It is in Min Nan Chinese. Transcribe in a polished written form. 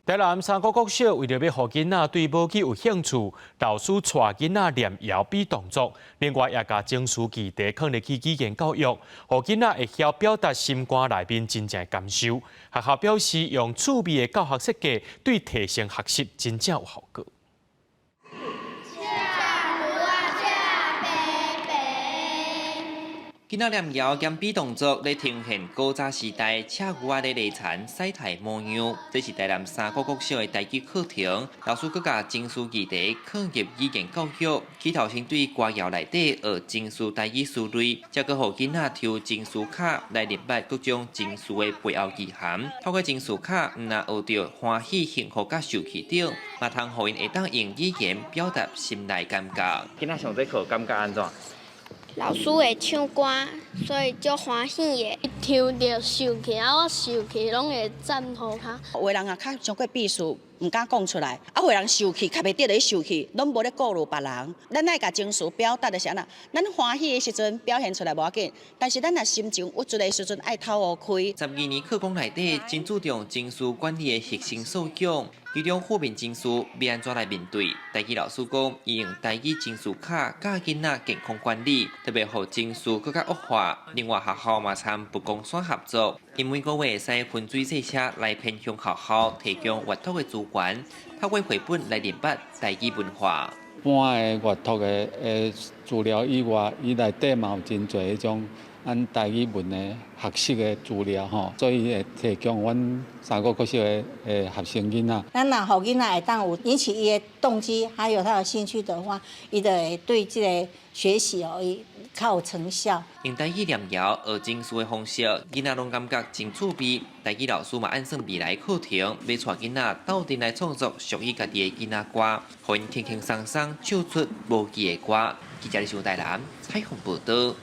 台南三股國小為著欲予囡仔對母語有興趣，老師帶囡仔念謠比動作，另外也共情緒議題放入去語言教育，予囡仔會曉表達心肝內面真正的感受。學校表示，用趣味的教學設計，對提升學習真正有效果。赤牛仔赤白白。囡仔念謠兼比動作，咧呈現古早時代赤牛仔咧犁田駛刣模樣。這是台南三股國小的台語課程，老師閣共情緒議題放入語言教育，起頭先對歌謠內底學情緒台語詞彙，再閣予囡仔抽情緒卡來認捌各種情緒的背後意涵。透過情緒卡，毋但學著歡喜、幸福佮受氣等，嘛通予𪜶會當用語言表達心內感覺。囡仔上這課感覺按怎？老師會唱歌，所以足歡喜的。聽著受氣，啊，我受氣攏會站予跤。有的人啊，較傷過避暑，毋敢講出來；啊，有的人受氣，較袂著咧受氣，攏無咧顧慮別人。咱愛共情緒表達的是按怎？咱歡喜的時陣表現出來無要緊，但是咱若心情鬱卒的時陣，愛透予開。12年課綱內底真注重情緒管理的核心素養，其中負面情緒欲按怎來面對？台語老師講，伊用台語情緒卡教囡仔健康管理，特別予情緒閣較惡化。另外學校嘛參佛光山合作，𪜶每個月會使噴水賽車來偏鄉學校提供閱讀的資源，透過繪本來認捌台語文化。一般的閱讀的資料以外，伊內底嘛有真濟彼種咱台語文的學習的資料吼，所以會提供阮三股國小的學生囡仔。咱若予囡仔會當有引起伊的動機，還有他的興趣的話，伊就會對這个學習哦，伊較有成效。用台語念謠學情緒的方式，囡仔攏感覺真趣味。台語老師嘛按算未來課程，欲帶囡仔鬥陣來創作屬於家己的囡仔歌，予𪜶輕輕鬆鬆唱出母語的歌。記者李秀台南採訪報導。